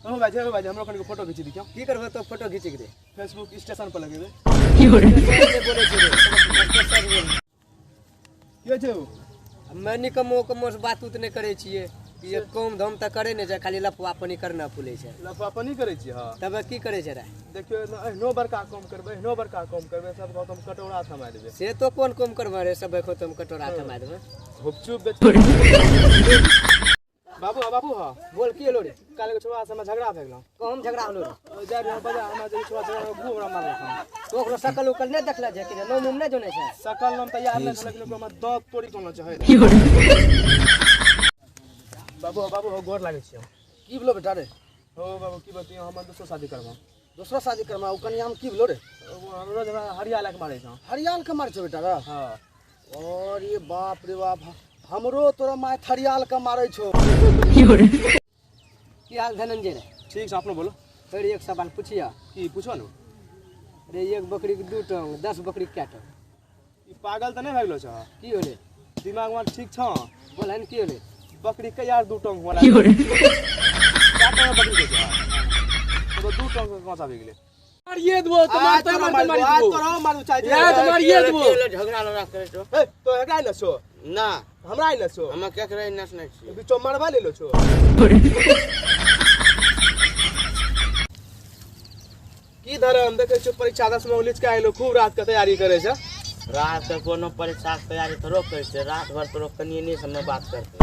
हो भाई, हो भाई, हमरो कनी फोटो खींची दिखियो। की करबो तो फोटो खींची के दे? फेसबुक स्टेशन पर लगेबे। बोले छै रे। के छै ओ? हमे निकमो कमो से बात उत नहि करै छियै। ये कम धम तऽ करै नहि छै, खाली लफुआ पनी करना फूलै छै। लफापनी करै छियै? हँ। तब की करै छै रे? देखियौ, एहनो बड़का काम करबै, एहनो बड़का काम करबै, सब कहत हम कटोरा थमा देबै। से तो कोन कम करबै रे? सब देखो तुम कटोरा थमा देबै। हुपचुप बेच बाबू। हाँ बाबू, हाँ। बोल, की होलो रे? काल्हि एगो छोरा से हमरा झगड़ा भए गेलो। कहम झगड़ा होलो रे? जाय रहियै बाजार, हमरा जे छोरा झगड़ा खूब हमरा मारलक हन। तो ओकरो शकल उकल नहि देखले छै कि नाम उम नहि जनै छै? सकल नाम तऽ याद नहि छै, लेकिन ओकरा हमरा दाँत तोड़ि देना चाहे। बाबू, बाबू हो, गोर लागै छियै। की भेलो बेटा रे? हो बाबू, की बतियौ, हम दोसर शादी करबो। दोसरा शादी करना? ओ कनिया में की भेलो रे? ओ हमरो झगड़ा हरिया लए के मारै छौ। हरियाल के मारै छौ बेटा रे? हाँ। और ये बाप रे बाप, हमरो तोरा माय थरियाल के मारै छौ। की हाल धनंजय रे? ठीक छै, अपनो बोलो। फेर एक सवाल पूछिया। की पूछो ने। रे, एक बकरी के दू टंग, 10 बकरी के कै टंग? ई पागल तऽ नहि भए गेलो छौ? की होले? दिमाग में ठीक छौ? बोल हन, की होले? बकरी के यार दू टंग होला? क्या टंग बकरी के छौ? तो दू टंग के कौन सा भए गेलै? मारिए देबो तो मारते मारते मारि देबो। तोरा मारू चाहे। यार तो मारिए देबो। झगड़ा लड़ा करे छो? ए तो एकरा आइल छो? ना। हमरा आइल छो? हम केकरा नस नहीं छियै। बीचो मरबा लेलो छो। की धर्म देखै छियो, परीक्षा 10 में लिख के आइलो, खूब रात के तैयारी करे छै। रात के कोनो परीक्षा के तैयारी थोड़ो करे छै? रात भर तोरो कनिए नहीं समय बात करते।